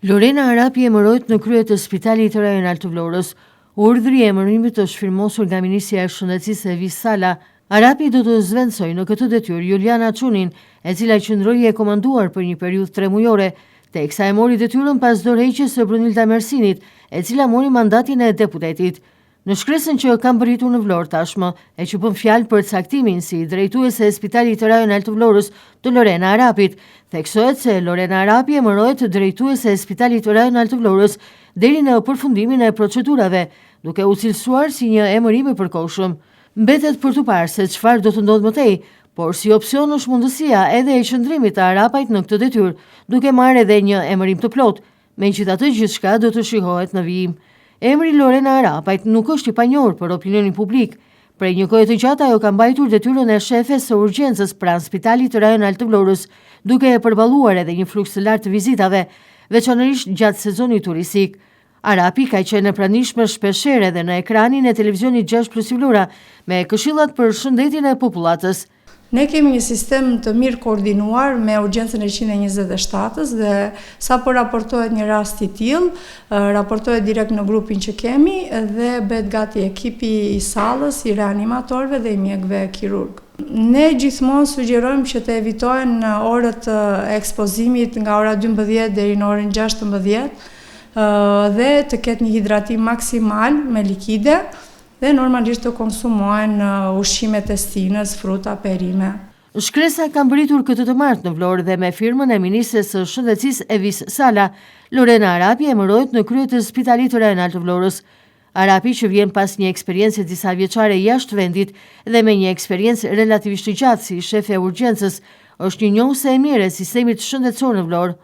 Lorena Arapi emërohet në krye të Spitalit Rajonal të Vlorës. Urdhri i emërimit është firmosur nga ministrja e Shëndetësisë Evis Sala. Arapi do të zëvendësojë në këtë detyrë Juliana Çunin, e cila qëndroi e komanduar për një periudhë tremujore, teksa e mori detyrën pas dorëheqjes së Brunilda Mersinit, e cila mori mandatin e deputetit. Në shkresën që ka mbërritur në Vlorë tashmë, e që bën fjalë për caktimin si drejtuese e Spitalit Rajonal të Vlorës të Lorena Arapit, theksohet se Lorena Arapi emërohet drejtuese e Spitalit Rajonal të Vlorës deri në përfundimin e procedurave, duke u cilësuar si një emërim i përkohshëm. Mbetet për t'u parë se çfarë do të ndodhë më tej, por si opsion është mundësia edhe e qëndrimit të Arapajt në këtë detyrë, duke marrë edhe një emërim të plotë, Megjithatë gjithçka do të shihohet në vijim. Emri Lorena Arapajt nuk është i panjohur për opinionin publik. Prej një kohe të gjatë ajo ka mbajtur detyrën e shefes së urgjencës pranë Spitalit Rajonal të Vlorës, duke e përballuar edhe një fluks të lartë të vizitave, veçanërisht gjatë sezonit turistik. Arapi ka qenë e pranishme shpeshherë edhe në ekranin e televizionit 6 Plus Vlora me këshillat për shëndetin e popullatës. Ne kemi një sistem të mirë koordinuar me urgjencën e 127-ës dhe sapo raportohet një rast i tillë, raportohet direkt në grupin që kemi dhe bëhet gati ekipi i sallës, i reanimatorëve dhe i mjekëve kirurgë. Ne gjithmonë sugjerojmë që të evitohen orët e ekspozimit nga ora 12 deri në orën 16 dhe të ketë një hidratim maksimal me likide, Dhe normalisht të konsumohen ushqimet e stinës, fruta, perime. Shkresa ka mbërritur këtë të martë në Vlorë dhe me firmën e ministres së Shëndetësisë Evis Sala, Lorena Arapi emërohet në krye të Spitalit Rajonal të Vlorës. Arapi që vjen pas një eksperience disavjeçare jashtë vendit dhe me një eksperiencë relativisht të gjatë si shefe e urgjencës, është një njohëse e mirë e sistemit shëndetësor në Vlorë.